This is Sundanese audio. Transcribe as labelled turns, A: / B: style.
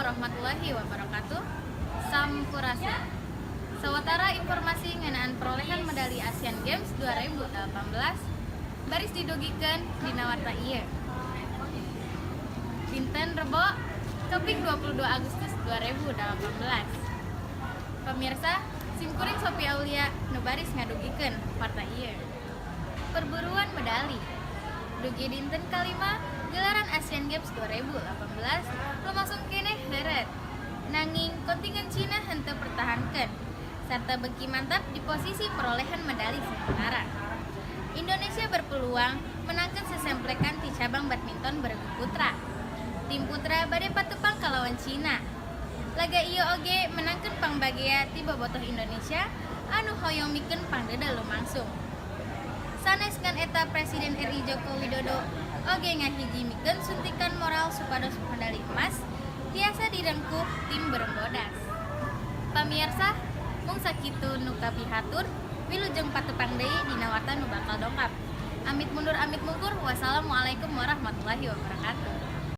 A: Warahmatullahi wabarakatuh. Sampurasun. Sawatara informasi ngeunaan perolehan medali Asian Games 2018 baris didugikeun dina warta ieu. Dinten Rebo, kaping 22 Agustus 2018. Pemirsa, simkuring Sophia Aulia nu baris ngadugikeun warta ieu. Perburuan medali. Dugi dinten kalima, gelaran Asian Games 2018 lumangsung keneh heureut. Nanging kontingen Cina henteu pertahankeun serta beuki mantap di posisi perolehan medali sementara. Indonesia berpeluang menangkeun sesemplekan ti cabang badminton beregu putra. Tim putra bade patepang kalawan Cina. Laga ieu oge menangkeun pangbagea ti bobotoh Indonesia anu hoyong mikeun pangdeudeul lumangsung. Sanes ngan eta, Presiden RI Joko Widodo oge ngahiji mikeun suntikan moral supados medali emas tiasa direngkuh tim Berem Bodas. Pamiarsa, mung sakitu nu kapihatur, wilujeng patepang deui dina warta nu bakal dongkap. Amit mundur, amit mungkur. Wassalamualaikum warahmatullahi wabarakatuh.